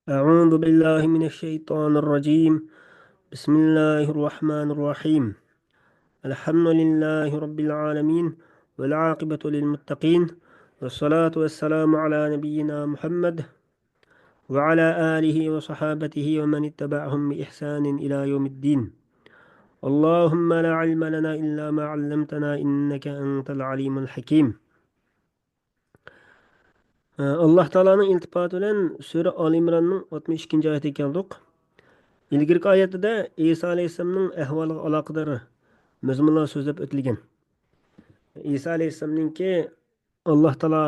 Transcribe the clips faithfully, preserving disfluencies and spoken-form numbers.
أعوذ بالله من الشيطان الرجيم. بسم الله الرحمن الرحيم. الحمد لله رب العالمين، والعاقبة للمتقين، والصلاة والسلام على نبينا محمد وعلى آله وصحابته ومن اتبعهم بإحسان إلى يوم الدين. اللهم لا علم لنا إلا ما علمتنا إنك أنت العليم الحكيم. ئاللاھ تائالانىڭ ئىلتىپاتى بىلەن سۈرە ئالى ئىمراننىڭ ئاتمىش ئىككىنچى ئايىتىگە كەلدۇق. ئىلگىرىكى ئايەتلەردە ئىسا ئەلەيھىسسالامنىڭ ئەھۋالىغا ئالاقىدار مەزمۇنلار سۆزلەپ ئۆتۈلگەن. ئىسا ئەلەيھىسسالامنىڭكى ئاللاھ تائالا،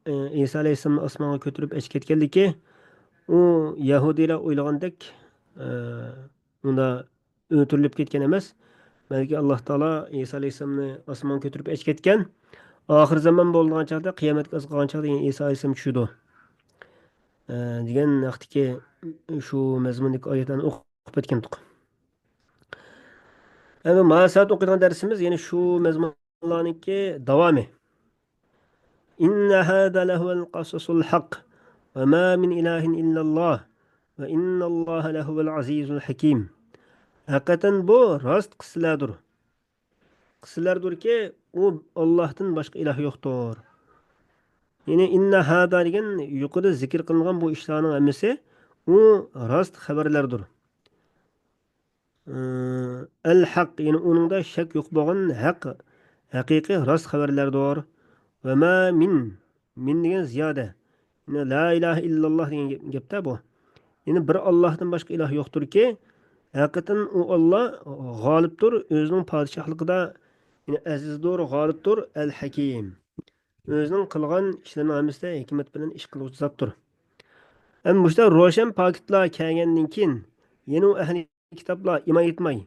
ئە، ئىسا ئەلەيھىسسالامنى ئاسمانغا كۆتۈرۈپ ئەكېتىپ كەتكەنلىكى، ئۇ يەھۇدىيلار ئويلىغاندەك، ئە، ئۇندا ئۆلتۈرۈلۈپ كەتكەن ئەمەس، بەلكى ئاللاھ تائالا ئىسا ئەلەيھىسسالامنى ئاسمانغا كۆتۈرۈپ ئەكېتىپ كەتكەن. ئاخىر زامان بولىدىغان چاغدا، قىيامەتكە ئاز قالغان چاغدا يەنە ئىسا ئەلەيھىسسالام چۈشىدۇ، ئە، دېگەن ھەقتىكى شۇ مەزمۇندىكى ئايەتلەرنى ئوقۇپ ئۆتكەنتۇق. ئەمدى مانا سائەت ئوقۇيدىغان دەرسىمىز يەنە شۇ مەزمۇنلارنىڭكى داۋامى. إن هذا لهو القصص الحق وما من إله إلا الله وإن الله لهو العزيز الحكيم. ھەقىقەتەن بۇ راست قىسسىلەردۇر. قىسسىلەردۇركى، ئۇ ئاللاھتىن باشقا ئىلاھ يوقتۇر. يەنى، إن هذا دېگەن يۇقىرىدا زىكىر قىلىنغان بۇ ئىشلارنىڭ ھەممىسى ئۇ راست خەۋەرلەردۇر. ئە، الحق، يەنى ئۇنىڭدا شەك يوق بولغان ھەق، ھەقىقىي راست خەۋەرلەردۇر. وما من، من دېگەن زىيادە. يەنى لا إله إلا الله دېگەن گەپ، گەپتە بۇ. يەنى بىر ئاللاھتىن باشقا ئىلاھ يوقتۇركى، ھەقىقەتەن ئۇ ئاللاھ غالىبتۇر، ئۆزىنىڭ پادىشاھلىقىدا، يەنى ئەزىزدۇر، غالىبتۇر، الحكيم. ئۆزىنىڭ قىلغان ئىشلىرىنىڭ ھەممىسىدە ھېكمەت بىلەن ئىش قىلغۇچى زاتتۇر. ئەمما مۇشۇنداق روشەن پاكىتلار كەلگەندىن كېيىن، يەنە ئۇ ئەھلى كىتابلار ئىمان ئېيتماي،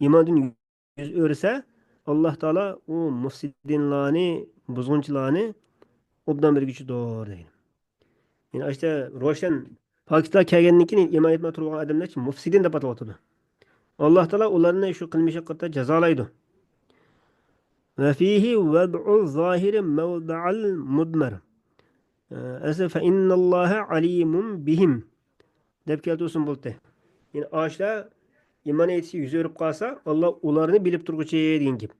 ئىماندىن يۈز ئۆرۈسە، ئاللاھ تائالا ئۇ مۇفسىدىنلارنى، بۇزغۇنچىلارنى ئوبدان بىلگۈچىدۇر دەيدۇ. يەنى ئاشتا روشەن پاكىتلار كەلگەندىن كېيىن ئىمان ئېيتماي تۇرغان ئادەملەر مۇفسىدىن دەپ ئاتىلىۋاتىدۇ. ئاللاھ تائالا ئۇلارنى شۇ قىلمىشىغا قارىتا جازالايدۇ. وفيه وضع الظاهر موضع المضمر. ئەسلى فإن الله عليم بهم دەپ كەلتۈرسىمۇ بولاتتى. يەنى ئاشۇلار ئىمان ئېيتىشى يۈز ئۆرۈپ قالسا، ئاللاھ ئۇلارنى بىلىپ تۇرغۇچى دېگەن گەپ.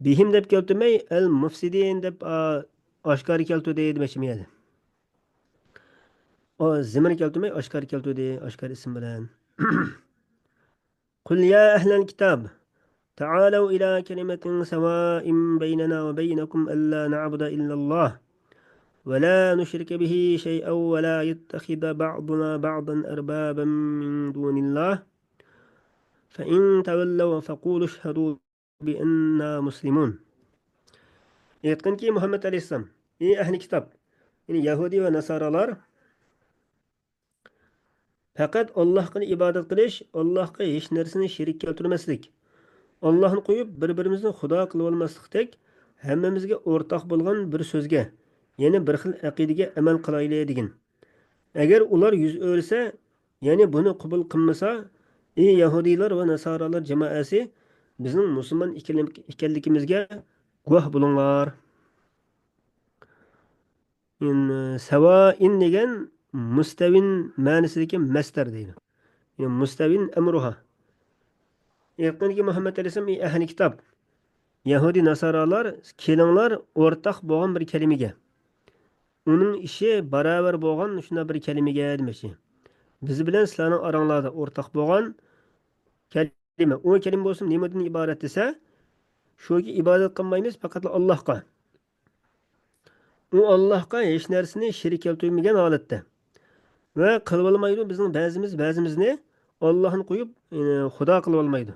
بهم دەپ كەلتۈرمەي، المفسدين دەپ، ئا، ئاشكارا كەلتۈردى دېمەكچى بۇ يەردە. ئا، زېمىر كەلتۈرمەي، ئاشكارا كەلتۈردى، ئاشكارا ئىسىم بىلەن. قل يا أهل الكتاب تعالوا إلى كلمة سواء بيننا وبينكم ألا نعبد إلا الله ولا نشرك به شيئا ولا يتخذ بعضنا بعضا أربابا من دون الله فإن تولوا فقولوا اشهدوا بأننا مسلمون. ئېيتقىنكى، مۇھەممەد ئەلەيھىسسالام، ئى ئەھلى كىتاب، يەنى يەھۇدىي ۋە ناسارالار، پەقەت ئاللاھقىلا ئىبادەت قىلىش، ئاللاھقا ھېچ نەرسىنى شېرىك كەلتۈرمەسلىك، ئاللاھنى قويۇپ بىر-بىرىمىزنى خۇدا قىلىۋالماسلىقتەك، ھەممىمىزگە ئورتاق بولغان بىر سۆزگە، يەنى بىر خىل ئەقىدىگە ئەمەل قىلايلى دېگىن. ئەگەر ئۇلار يۈز ئۆرۈسە، يەنى بۇنى قوبۇل قىلمىسا، ئى يەھۇدىيلار ۋە ناسارالار جامائەسى، بىزنىڭ مۇسۇلمان ئىكەنلىكىمىزگە گۇۋاھ بولۇڭلار. سەۋائىن دېگەن مۇستەۋىن مەنىسىدىكى مەسدەر دەيدۇ. يەنى مۇستەۋىن ئەمرۇھا. ئېيتقىنكى، مۇھەممەد ئەلەيھىسسالام، ئى ئەھلى كىتاب، يەھۇدىي ناسارالار، كېلىڭلار ئورتاق بولغان بىر كەلىمىگە. ئۇنىڭ ئىشى باراۋەر بولغان شۇنداق بىر كەلىمىگە دېمەكچى. بىز بىلەن سىلەرنىڭ ئاراڭلاردا ئورتاق بولغان كەلىمە. ئۇ كەلىمە بولسۇن نېمىدىن ئىبارەت دېسە، شۇكى ئىبادەت قىلمايمىز پەقەتلا ئاللاھقا. ئۇ ئاللاھقا ھېچ نەرسىنى شېرىك كەلتۈرمىگەن ھالەتتە. ۋە قىلىۋالمايدۇ، بىزنىڭ بەزىمىز بەزىمىزنى ئاللاھنى قويۇپ، ئى، خۇدا قىلىۋالمايدۇ.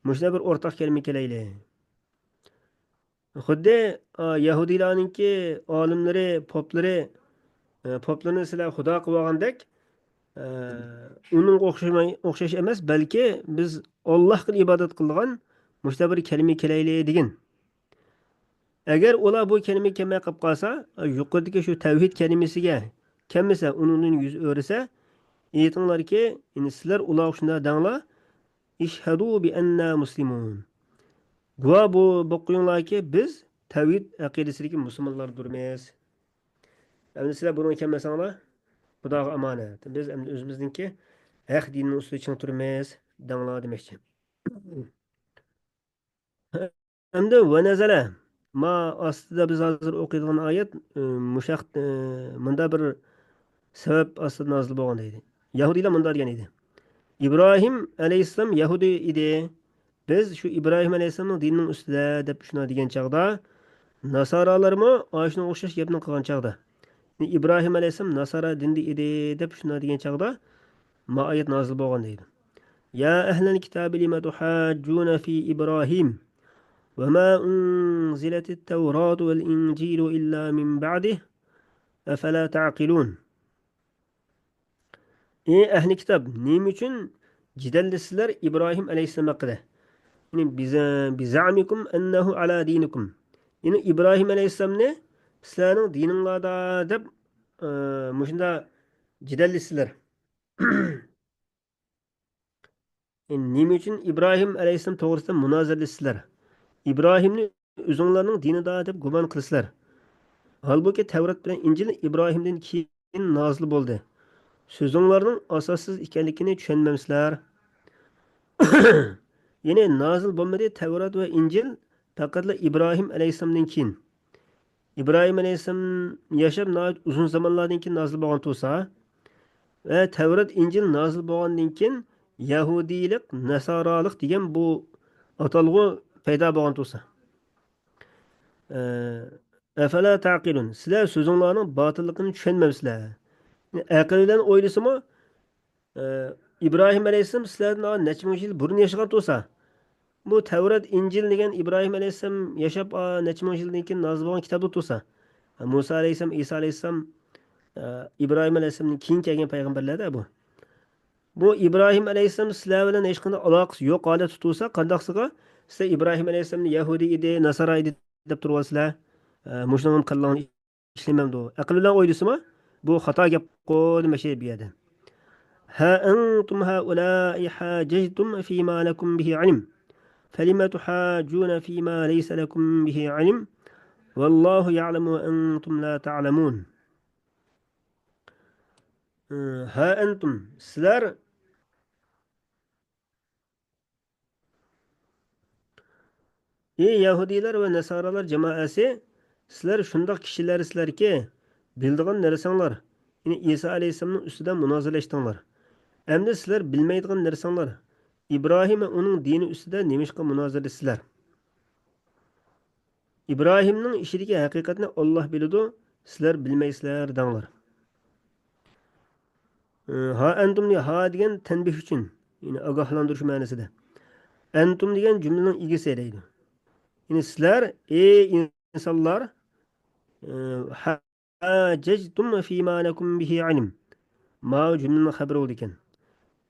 مۇشۇنداق بىر ئورتاق كەلىمە كېلەيلى. خۇددى، ئا، يەھۇدىيلارنىڭكى ئالىملىرى، پوپلىرى، ئە، پوپلىرىنى سىلەر خۇدا قىلىۋالغاندەك، ئە، ئۇنىڭغا ئوخشىماي، ئوخشاش ئەمەس، بەلكى بىز ئاللاھقا ئىبادەت قىلىدىغان مۇشۇنداق بىر كەلىمە كېلەيلى دېگىن. ئەگەر ئۇلار بۇ كەلىمىگە كەلمەي قېلىپ قالسا، يۇقىرىدىكى شۇ تەۋھىد كەلىمىسىگە كەلمىسە، ئۇنىڭدىن يۈز ئۆرۈسە، ئېيتىڭلاركى، يەنى سىلەر ئۇلارغا شۇنداق دەڭلار، اشهدوا بأننا مسلمون. گۇۋاھ بو-، بولۇپ قويۇڭلاركى، بىز تەۋھىد ئەقىدىسىدىكى مۇسۇلمانلاردۇرمىز. ئەمدى سىلەر بۇنىڭغا كەلمەسەڭلار، خۇداغا ئامانەت. بىز ئەمدى ئۆزىمىزنىڭكى ھەق دىنىنىڭ ئۈستىدە چىڭ تۇرىمىز، دەڭلار دېمەكچى. ئەمدى ۋە نەزەلە. ما ئاستىدا بىز ھازىر ئوقۇيدىغان ئايەت، ئى، مۇشۇ ھەق-، ئى، مۇندا بىر سەۋەب ئاستىدا نازىل بولغان دەيدۇ. يەھۇدىيلار مۇنداق دېگەن ئىدى. ئىبراھىم ئەلەيھىسسالام يەھۇدىي ئىدى. بىز شۇ ئىبراھىم ئەلەيھىسسالامنىڭ دىنىنىڭ ئۈستىدە دەپ شۇنداق دېگەن چاغدا، ناسارالارمۇ ئاشۇنىڭغا ئوخشاش گەپنى قىلغان چاغدا، يەنى ئىبراھىم ئەلەيھىسسالام ناسارا دىنىدا ئىدى دەپ شۇنداق دېگەن چاغدا، ما ئايەت نازىل بولغان دەيدۇ. يا أهل الكتاب لم تحاجون في إبراهيم وما أنزلت التوراة والإنجيل إلا من بعده أفلا تعقلون. ئى ئەھلى كىتاب، نېمە ئۈچۈن جېدەللىشىسىلەر ئىبراھىم ئەلەيھىسسالام ھەققىدە؟ يەنى بىزە-، بزعمكم أنه على دينكم. يەنى ئىبراھىم ئەلەيھىسسالامنى سىلەرنىڭ دىنىڭلاردا دەپ، ئى، مۇشۇنداق جېدەللىشىسىلەر. نېمە ئۈچۈن ئىبراھىم ئەلەيھىسسالام توغرىسىدا مۇنازىرىلىشىسىلەر؟ ئىبراھىمنى ئۆزۈڭلارنىڭ دىنىدا دەپ گۇمان قىلىسىلەر. ھالبۇكى، تەۋرات بىلەن ئىنجىل ئىبراھىمدىن كېيىن نازىل بولدى. سۆزۈڭلارنىڭ ئاساسسىز ئىكەنلىكىنى چۈشەنمەمسىلەر؟ يەنى نازىل بولمىدى، تەۋرات ۋە ئىنجىل پەقەتلا ئىبراھىم ئەلەيھىسسالامدىن كېيىن. ئىبراھىم ئەلەيھىسسالام ياشاپ ناھايىتى ئۇزۇن زامانلاردىن كېيىن نازىل بولغان تۇرسا، ۋە تەۋرات، ئىنجىل نازىل بولغاندىن كېيىن يەھۇدىيلىق، ناسارالىق دېگەن بۇ ئاتالغۇ پەيدا بولغان تۇرسا. ئە، ئەفەلا تەقىلۇن، سىلەر سۆزۈڭلارنىڭ باتىللىقىنى چۈشەنمەمسىلەر؟ ئەقىل بىلەن ئويلىسىمۇ، ئە، ئىبراھىم ئەلەيھىسسالام سىلەردىن نەچچە مىڭ يىل بۇرۇن ياشىغان تۇرسا، بۇ تەۋرات، ئىنجىل دېگەن ئىبراھىم ئەلەيھىسسالام ياشاپ، ئا، نەچچە مىڭ يىلدىن كېيىن نازىل بولغان كىتابلار تۇرسا، مۇسا ئەلەيھىسسالام، ئىسا ئەلەيھىسسالام، ئا، ئىبراھىم ئەلەيھىسسالامدىن كېيىن كەلگەن پەيغەمبەرلەردە بۇ. بۇ ئىبراھىم ئەلەيھىسسالام سىلەر بىلەن ھېچقانداق ئالاقىسى يوق ھالەتتە تۇرسا، قانداقسىغا سىلەر ئىبراھىم ئەلەيھىسسالامنى يەھۇدىي ئىدى، ناسارا ئىدى دەپ تۇرۇۋالىسىلەر؟ ئا، مۇشۇنىڭ كاللاڭنى ئىشلىمەمدۇ؟ ئەقىل بىلەن ئويلىسىمۇ، بۇ خاتا گەپقۇ دېمەكچى بۇ يەردە. ها أنتم هؤلاء حاججتم فيما لكم به علم، فلم تحاجون فيما ليس لكم به علم، والله يعلم وأنتم لا تعلمون. ھا ئەنتۇم، سىلەر ئى يەھۇدىيلار ۋە ناسارالار جامائەسى، سىلەر شۇنداق كىشىلەرسىلەركى، بىلىدىغان نەرسەڭلار، يەنى ئىسا ئەلەيھىسسالامنىڭ ئۈستىدە مۇنازىرىلەشتىڭلار. ئەمدى سىلەر بىلمەيدىغان نەرسەڭلار، ئىبراھىم ۋە ئۇنىڭ دىنى ئۈستىدە نېمىشقا مۇنازىرىلىشىسىلەر؟ ئىبراھىمنىڭ ئىشىدىكى ھەقىقەتنى ئاللاھ بىلىدۇ، سىلەر بىلمەيسىلەر دەڭلار. ھا ئەنتۇم، ھا دېگەن تەنبىھ ئۈچۈن، يەنى ئاگاھلاندۇرۇش مەنىسىدە. ئەنتۇم دېگەن جۈملىنىڭ ئىگىسى دەيدۇ. يەنى سىلەر، ئى ئىنسانلار، ھاججتم فيما لكم به علم. ماۋۇ جۈملىنىڭ خەۋىرى بولىدىكەن.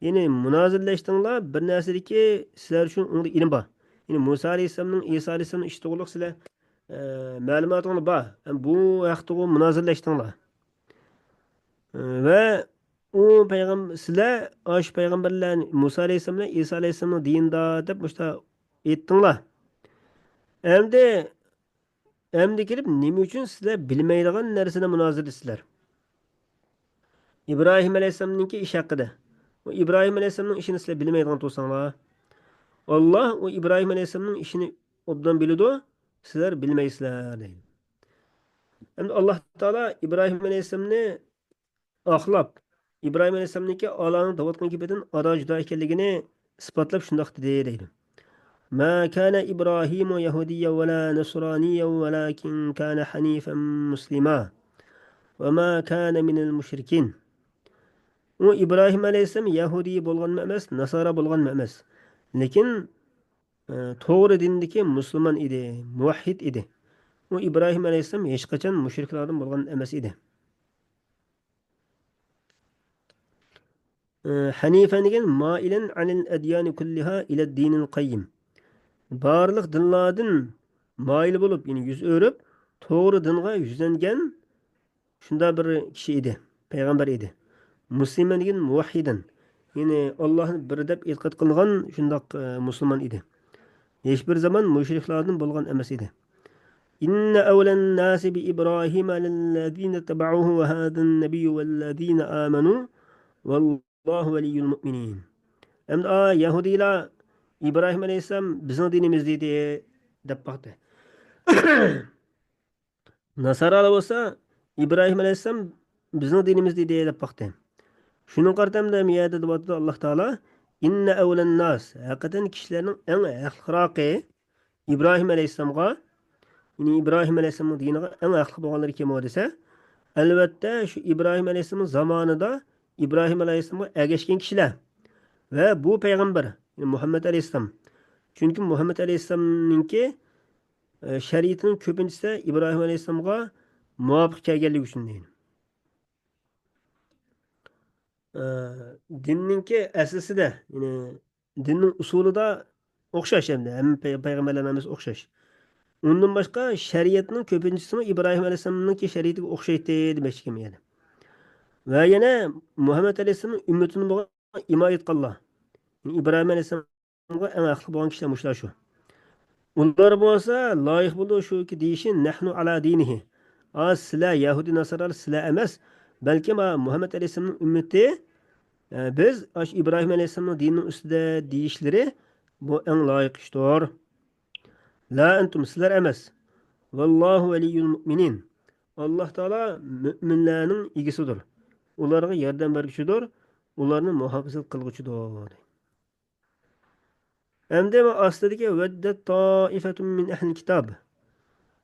يەنى مۇنازىرىلەشتىڭلار بىر نەرسىدىكى سىلەر ئۈچۈن ئۇنىڭدا ئىلىم بار. يەنى مۇسا ئەلەيھىسسالامنىڭ، ئىسا ئەلەيھىسسالامنىڭ ئىشى توغرۇلۇق سىلەر، ئە، مەلۇماتىڭلار بار. بۇ ھەقتىغۇ مۇنازىرىلەشتىڭلار. ئە، ۋە ئۇ پەيغەم-، سىلەر ئاشۇ پەيغەمبەرلەر مۇسا ئەلەيھىسسالام بىلەن ئىسا ئەلەيھىسسالامنىڭ دىنىدا دەپ مۇشۇنداق ئېيتتىڭلار. ئەمدى ئەمدى كېلىپ نېمە ئۈچۈن سىلەر بىلمەيدىغان نەرسىنى مۇنازىرىلەيسىلەر؟ ئىبراھىم ئەلەيھىسسالامنىڭكى ئىش ھەققىدە. ئۇ ئىبراھىم ئەلەيھىسسالامنىڭ ئىشىنى سىلەر بىلمەيدىغان تۇرساڭلار، ئاللاھ ئۇ ئىبراھىم ئەلەيھىسسالامنىڭ ئىشىنى ئوبدان بىلىدۇ، سىلەر بىلمەيسىلەر دەيدۇ. ئەمدى ئاللاھ تائالا ئىبراھىم ئەلەيھىسسالامنى ئاقلاپ، ئىبراھىم ئەلەيھىسسالامنىڭكى ئاللاھنىڭ دەۋاتقان گېپىدىن ئادا جۇدا ئىكەنلىكىنى ئىسپاتلاپ شۇنداق دېدى دەيدۇ. ما كان إبراهيم يهوديا ولا نصرانيا ولكن كان حنيفا مسلما وما كان من المشركين. ئۇ ئىبراھىم ئەلەيھىسسالام يەھۇدىي بولغانمۇ ئەمەس، ناسارا بولغانمۇ ئەمەس. لېكىن، ئە، توغرا دىندىكى مۇسۇلمان ئىدى، مۇۋەھھىد ئىدى. ئۇ ئىبراھىم ئەلەيھىسسالام ھېچقاچان مۇشرىكلاردىن بولغان ئەمەس ئىدى. ئە، ھەنىفەن دېگەن مائىلەن ئەنىل ئەديانى كۇللىھا ئىلەد دىنىل قەييىم. بارلىق دىنلاردىن مايىل بولۇپ، يەنى يۈز ئۆرۈپ، توغرا دىنغا يۈزلەنگەن شۇنداق بىر كىشى ئىدى، پەيغەمبەر ئىدى. مۇسلىمەن دېگەن مۇۋەھھىدەن، يەنى ئاللاھنى بىر دەپ ئېتىقاد قىلغان شۇنداق، ئە، مۇسۇلمان ئىدى. ھېچبىر زامان مۇشرىكلاردىن بولغان ئەمەس ئىدى. إن أولى الناس بإبراهيم للذين اتبعوه وهذا النبي والذين آمنوا والله ولي المؤمنين. ئەمدى ئا يەھۇدىيلار ئىبراھىم ئەلەيھىسسالام بىزنىڭ دىنىمىز دېدى دەپ باقتى. ناسارالار بولسا ئىبراھىم ئەلەيھىسسالام بىزنىڭ دىنىمىز دېدى دەپ باقتى. شۇنىڭغا قارىتا ئەمدى يەردە دەۋاتىدۇ ئاللاھ تائالا، إن أولى الناس، ھەقىقەتەن كىشىلەرنىڭ ئەڭ ھەقلىقراقى ئىبراھىم ئەلەيھىسسالامغا، يەنى ئىبراھىم ئەلەيھىسسالامنىڭ دىنىغا ئەڭ ھەقلىق بولغانلىرى كىم ئۇ دېسە، ئەلۋەتتە شۇ ئىبراھىم ئەلەيھىسسالامنىڭ زامانىدا ئىبراھىم ئەلەيھىسسالامغا ئەگەشكەن كىشىلەر ۋە بۇ پەيغەمبەر، يەنى مۇھەممەد ئەلەيھىسسالام. چۈنكى مۇھەممەد ئەلەيھىسسالامنىڭكى، ئە، شەرىئىتىنىڭ كۆپىنچىسى ئىبراھىم ئەلەيھىسسالامغا مۇۋاپىق كەلگەنلىكى ئۈچۈن دەيدۇ. ئە، دىننىڭكى ئەسلىسىدە، يەنى دىننىڭ ئۇسۇلىدا ئوخشاش ئەمدى، ھەممە پەي-، پەيغەمبەرلەرنىڭ ھەممىسى ئوخشاش. ئۇندىن باشقا شەرىئەتنىڭ كۆپىنچىسىمۇ ئىبراھىم ئەلەيھىسسالامنىڭكى شەرىئىتىگە ئوخشايتتى دېمەكچىكەن يەنى. ۋە يەنە مۇھەممەد ئەلەيھىسسالامنىڭ ئۈممىتىدىن بولغان ئىمان ئېيتقانلار، يەنى ئىبراھىم ئەلەيھىسسالامغا ئەڭ ھەقلىق بولغان كىشىلەر مۇشۇلار شۇ. ئۇلار بولسا لايىق بولىدۇ شۇكى دېيىشى، نەھنۇ ئالا دىنىھى. ئا، سىلەر يەھۇدىي ناسارالار سىلەر ئەمەس، بەلكىم، ئا، مۇھەممەد ئەلەيھىسسالامنىڭ ئۈممىتى، ئە، بىز ئاشۇ ئىبراھىم ئەلەيھىسسالامنىڭ دىنىنىڭ ئۈستىدە دېيىشلىرى بۇ ئەڭ لايىق ئىشتۇر. لا ئەنتۇم، سىلەر ئەمەس. ۋاللاھۇ ۋەلىييۇل مۇئمىنىن. ئاللاھ تائالا مۆمىنلەرنىڭ ئىگىسىدۇر. ئۇلارغا ياردەم بەرگۈچىدۇر. ئۇلارنى مۇھاپىزەت قىلغۇچىدۇر. ئەمدى ئاستىدىكى ودت طائفة من أهل الكتاب.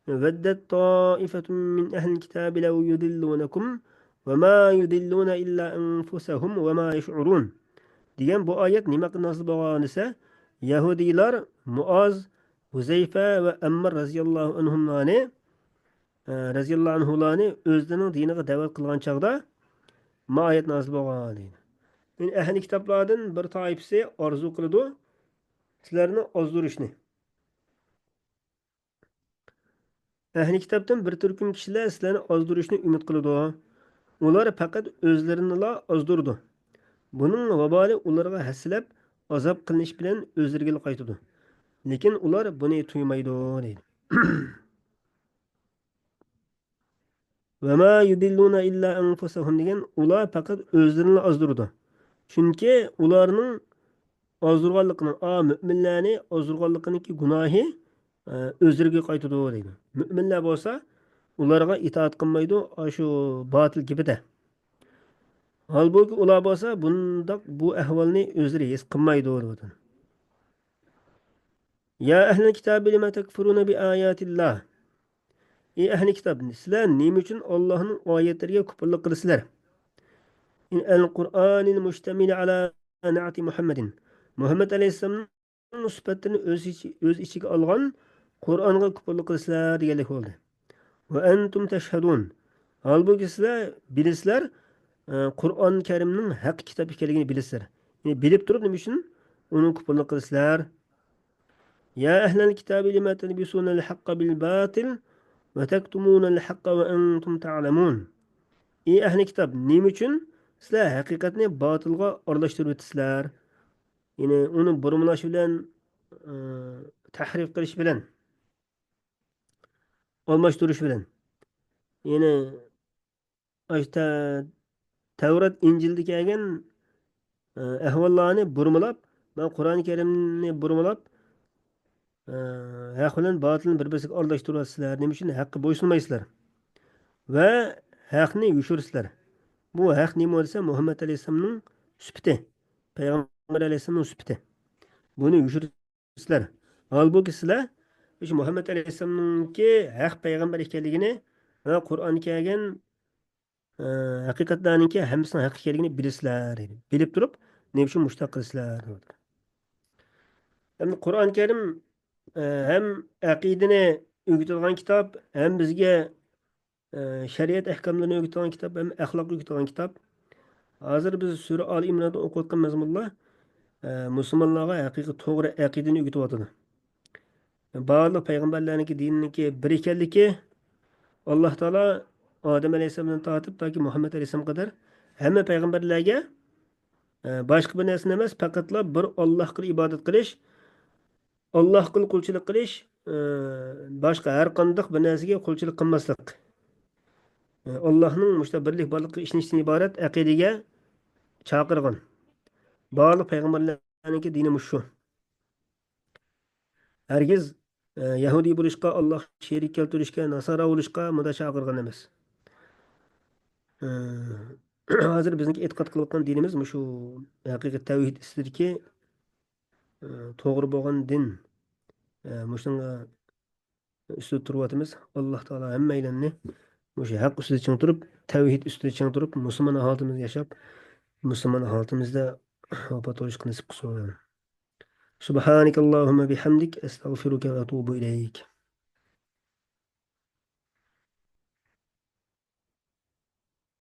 ودت طائفة من أهل الكتاب لو يضلونكم وما يضلون إلا أنفسهم وما يشعرون دېگەن بۇ ئايەت نېمە ھەققىدە نازىل بولغان دېسە، يەھۇدىيلار مۇئاز، ھۇزەيفە ۋە ئەممار رەزىياللاھۇ ئەنھۇملارنى، ئە، رەزىياللاھۇ ئەنھۇلارنى ئۆزلىرىنىڭ دىنىغا دەۋەت قىلغان چاغدا ما ئايەت نازىل بولغان دەيدۇ. يەنى ئەھلى كىتابلاردىن بىر تائىپىسى ئارزۇ قىلىدۇ سىلەرنى ئازدۇرۇشنى. ئەھلى كىتابتىن بىر تۈركۈم كىشىلەر سىلەرنى ئازدۇرۇشنى ئۈمىد قىلىدۇ. ئۇلار پەقەت ئۆزلىرىنىلا ئازدۇرىدۇ. بۇنىڭ ۋابالى ئۇلارغا ھەسسىلەپ، ئازاب قىلىنىش بىلەن ئۆزلىرىگىلا قايتىدۇ. لېكىن ئۇلار بۇنى تۇيمايدۇ، دەيدۇ. ۋەما يۇدىللۇنە ئىللا ئەنفۇسەھۇم دېگەن، ئۇلار پەقەت ئۆزلىرىنىلا ئازدۇرىدۇ. چۈنكى ئۇلارنىڭ ئازدۇرغانلىقىنىڭ، ئا، مۆمىنلەرنى ئازدۇرغانلىقىنىڭكى گۇناھى، ئە، ئۆزلىرىگە قايتىدۇ دەيدۇ. مۆمىنلەر بولسا ئۇلارغا ئىتائەت قىلمايدۇ، ئاشۇ باتىل گېپىدە. ھالبۇكى، ئۇلار بولسا بۇنداق، بۇ ئەھۋالنى ئۆزلىرى ھېس قىلمايدۇ دەۋاتىدۇ. يا أهل الكتاب لم تكفرون بآيات الله. ئى ئەھلى كىتاب، سىلەر نېمە ئۈچۈن ئاللاھنىڭ ئايەتلىرىگە كۇپۇرلۇق قىلىسىلەر؟ إن القرآن المشتمل على نعت محمد. مۇھەممەد ئەلەيھىسسالامنىڭ سۈپەتلىرىنى ئۆز ئىچى-، ئۆز ئىچىگە ئالغان قۇرئانغا كۇپۇرلۇق قىلىسىلەر دېگەنلىك بولدى. وأنتم تشهدون. ھالبۇكى، سىلەر بىلىسىلەر، ئە، قۇرئان كەرىمنىڭ ھەق كىتاب ئىكەنلىكىنى بىلىسىلەر. يەنى بىلىپ تۇرۇپ نېمە ئۈچۈن ئۇنىڭغا كۇپۇرلۇق قىلىسىلەر؟ يا أهل الكتاب لم تلبسون الحق بالباطل وتكتمون الحق وأنتم تعلمون. ئى ئەھلى كىتاب، نېمە ئۈچۈن سىلەر ھەقىقەتنى باتىلغا ئارىلاشتۇرۇۋېتىسىلەر؟ يەنى ئۇنى بۇرمىلاش بىلەن، ئى، تەھرىف قىلىش بىلەن، ئالماشتۇرۇش بىلەن. يەنى ئاشۇ تە-، تەۋرات، ئىنجىلدە كەلگەن، ئە، ئەھۋاللارنى بۇرمىلاپ، مانا قۇرئان كەرىمنى بۇرمىلاپ، ئە، ھەق بىلەن باتىلنى بىر-بىرسىگە ئارىلاشتۇرۇۋاتىسىلەر. نېمە ئۈچۈن ھەققە بويسۇنمايسىلەر؟ ۋە ھەقنى يوشۇرىسىلەر. بۇ ھەق نېمە دېسە، مۇھەممەد ئەلەيھىسسالامنىڭ سۈپىتى. پەيغەمبەر ئەلەيھىسسالامنىڭ سۈپىتى. بۇنى يوشۇرۇسىلەر. سىلەر. ھالبۇكى، سىلەر مۇھەممەد ئەلەيھىسسالامنىڭكى ھەق پەيغەمبەر ئىكەنلىكىنى ۋە قۇرئان كەلگەن، ئە، ھەقىقەتلەرنىڭكى ھەممىسىنىڭ ھەق ئىكەنلىكىنى بىلىسىلەر، دەيدۇ. بىلىپ تۇرۇپ، نېمە ئۈچۈن مۇشۇنداق قىلىسىلەر، دەۋاتىدۇ. ئەمدى قۇرئان كەرىم، ئە، ھەم ئەقىدىنى ئۆگىتىدىغان كىتاب، ھەم بىزگە ئە، شەرىئەت ئەھكاملىرىنى ئۆگىتىدىغان كىتاب ھەم ئەخلاق ئۆگىتىدىغان كىتاب. ھازىر بىز سۈرە ئالى ئىمراندا ئوقۇۋاتقان مەزمۇنلار، ئە، مۇسۇلمانلارغا ھەقىقىي توغرا ئەقىدىنى ئۆگىتىۋاتىدۇ. بارلىق پەيغەمبەرلەرنىڭكى دىنىنىڭكى بىر ئىكەنلىكى، ئاللاھ تائالا ئادەم ئەلەيھىسسالامدىن تارتىپ تاكى مۇھەممەد ئەلەيھىسسالامغا قەدەر ھەممە پەيغەمبەرلەرگە، ئە، باشقا بىر نەرسىنى ئەمەس، پەقەتلا بىر ئاللاھقا ئىبادەت قىلىش، ئاللاھقىلا قۇلچىلىق قىلىش، ئى، باشقا ھەر قانداق بىر نەرسىگە قۇلچىلىق قىلماسلىق. ئى، ئاللاھنىڭ مۇشۇنداق بىرلىك بارلىقىغا ئىشىنىشتىن ئىبارەت ئەقىدىگە چاقىرغان. بارلىق پەيغەمبەرلەرنىڭكى دىنى مۇشۇ. ھەرگىز، ئى، يەھۇدىي بولۇشقا، ئاللاھقا شېرىك كەلتۈرۈشكە، ناسارا بولۇشقا مۇنداق چاقىرغان ئەمەس. ئى، ھازىر بىزنىڭكى ئېتىقاد قىلىۋاتقان دىنىمىز مۇشۇ ھەقىقىي تەۋھىد ئۈستىدىكى، ئى، توغرا بولغان دىن. ئى، مۇشۇنىڭغا ئۈستىدە تۇرۇۋاتىمىز. ئاللاھ تائالا ھەممەيلەننى مۇشۇ ھەق ئۈستىدە چىڭ تۇرۇپ، تەۋھىد ئۈستىدە چىڭ تۇرۇپ، مۇسۇلمان ھالىتىمىزدە ياشاپ، مۇسۇلمان ھالىتىمىزدە ۋاپات بولۇشقا نېسىپ قىلسۇن. سبحانك اللهم بحمدك، أستغفرك وأتوب إليك.